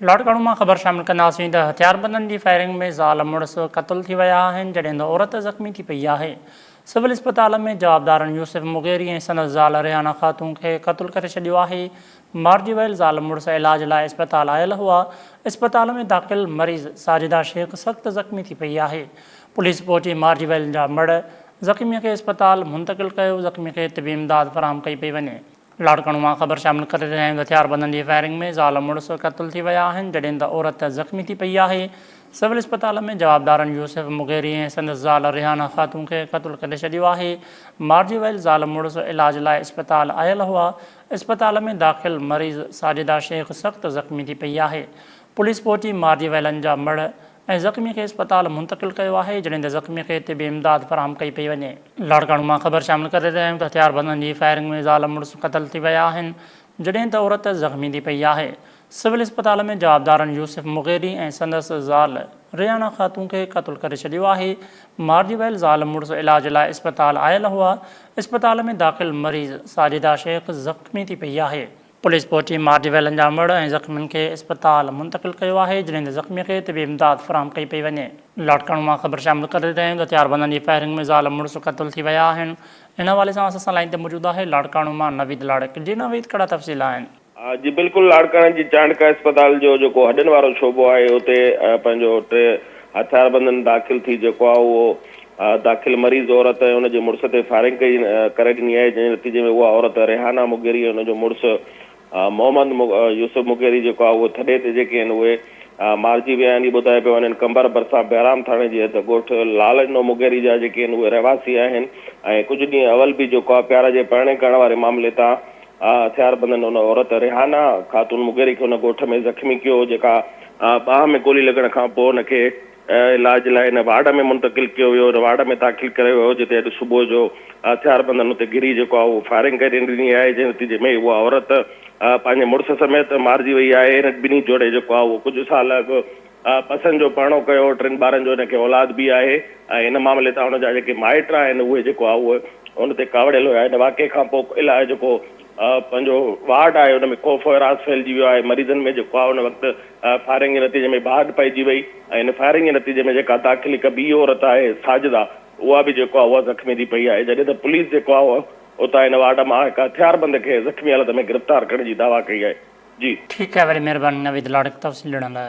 لاڙڪاڻو مان خبر شامل ڪنداسين ته هٿياربندن جي فائرنگ ۾ زال مڙس قتل ٿي ويا آهن جڏهن ته عورت زخمي ٿي پئي آهي. سول اسپتال ۾ جوابدارن يوسف مغيري ۽ سندس زال ريحانه خاتون کي قتل ڪري ڇڏيو آهي. مارجي ويل زال مڙس علاج لاء اسپتال آيل هئا. اسپتال ۾ داخل مريض ساجده شيخ سخت زخمي ٿي پئي آهي. پوليس پهچي مارجي ويل جا مڙهه زخمي کي اسپتال منتقل ڪيو زخمي کي طبي امداد فراهم ڪئي پئي وڃي. لاڙڪاڻو مان خبر شامل ڪري رهيا آهيون ته هٿياربندن جي فائرنگ ۾ زال مڙس قتل ٿي ويا آهن جڏهن ته عورت زخمي ٿي پئي آهي. سول اسپتال ۾ جوابدارن يوسف مغيري ۽ سندس زال ريحانه خاتون کي قتل ڪري ڇڏيو آهي. مارجي ويل زال مڙس علاج لاء اسپتال آيل هئا. اسپتال ۾ داخل مريض ساجده شيخ سخت زخمي ٿي پئي آهي. پوليس پهچي مارجي ويلن جا مڙهه ۽ زخمي کي اسپتال منتقل ڪيو آهي جڏهن ته زخمي کي طبي امداد فراهم ڪئي پئي وڃي. لاڙڪاڻو مان خبر شامل ڪري رهيا آهيون ته هٿياربندن جي فائرنگ ۾ زال مڙس قتل ٿي ويا آهن جڏهن ته عورت زخمي ٿي پئي آهي. سول اسپتال ۾ جوابدارن يوسف مغيري ۽ سندس زال ريحانه خاتون کي قتل ڪري ڇڏيو آهي. مارجي ويل زال مڙس علاج لاء اسپتال آيل هئا. اسپتال ۾ داخل مريض ساجده شيخ زخمي ٿي پئي آهي. پوليس پهچي مارجي ويلن جا مڙهه ۽ زخمين کي اسپتال منتقل ڪيو آهي جڏهن ته زخمي کي طبي امداد فراهم ڪئي پئي وڃي. لاڙڪاڻو مان خبر شامل ڪري رهيا آهيون ته هٿياربندن جي فائرنگ ۾ زال مڙس قتل ٿي ويا آهن ان حوالي سان اسان سان لائين تي موجود آهي لاڙڪاڻو مان نويد لاڙڪ جي نويد ڪهڙا تفصيل آهن. جي بلڪل لاڙڪاڻي جي چانڊڪا اسپتال جو جيڪو هڏن وارو شعبو آهي اتي پنهنجو ٽي هٿياربندن داخل ٿي جيڪو آهي اهو داخل مريض عورت ۽ ان جي مڙس تي فائرنگ ڪئي ڪري ڏني آهي جنهن جي نتيجي ۾ اها عورت ريحانه مغيري ۽ ان جو مڙس محمد يوسف مغيري جيڪو آهي اهو ٿڏي تي جيڪي آهن اهي مارجي ويا آهن. ٻڌايو پيو وڃن قمبر ڀرسان بهرام ٿاڻي جي حد ڳوٺ لال ڏنو مغيري جا جيڪي آهن اهي رهواسي آهن ۽ ڪجهه ڏينهن اول به جيڪو آهي پيار جي پرڻي ڪرڻ واري معاملي تان هٿياربندن ان عورت ريحانه خاتون مغيري کي ان ڳوٺ ۾ زخمي ڪيو هو جيڪا ٻانهن ۾ گولي لڳڻ کان پوء ان کي علاج لاء هن وارڊ ۾ منتقل ڪيو ويو، هن وارڊ ۾ داخل ڪرايو ويو جتي اڄ صبح جو هٿياربندن اتي گهري جيڪو آهي اهو فائرنگ ڪري ڏني آهي جنهن نتيجي ۾ اها عورت پنهنجي مڙس سميت مارجي وئي آهي، هن ٻنهي جوڙي جيڪو آهي اهو ڪجهه سال اڳ پسند جو پرڻو ڪيو هو، ٽن ٻارن جو هن کي اولاد به آهي ۽ هن معاملي تان هن جا جيڪي مائٽ آهن اهي جيڪو آهي اهو ان تي ڪاوڙيل هيا، هن واقعي کان پوء الاء جيڪو پنهنجو وارڊ آهي ان ۾ خوف و هراس ڦهلجي ويو آهي، مريضن ۾ جيڪو آهي ان وقت فائرنگ جي نتيجي ۾ باهه پئجي وئي ۽ ان فائرنگ جي نتيجي ۾ جيڪا داخل هڪ ٻي عورت آهي ساجده اها به جيڪو آهي اها زخمي ٿي پئي آهي جڏهن ته پوليس جيڪو آهي اتان ان وارڊ مان هڪ هٿياربند کي زخمي حالت ۾ گرفتار ڪرڻ جي دعويٰ ڪئي آهي جي. ٺيڪ آهي وڏي مهرباني نويد لاڙڪ تفصيل ڏيڻ لاء.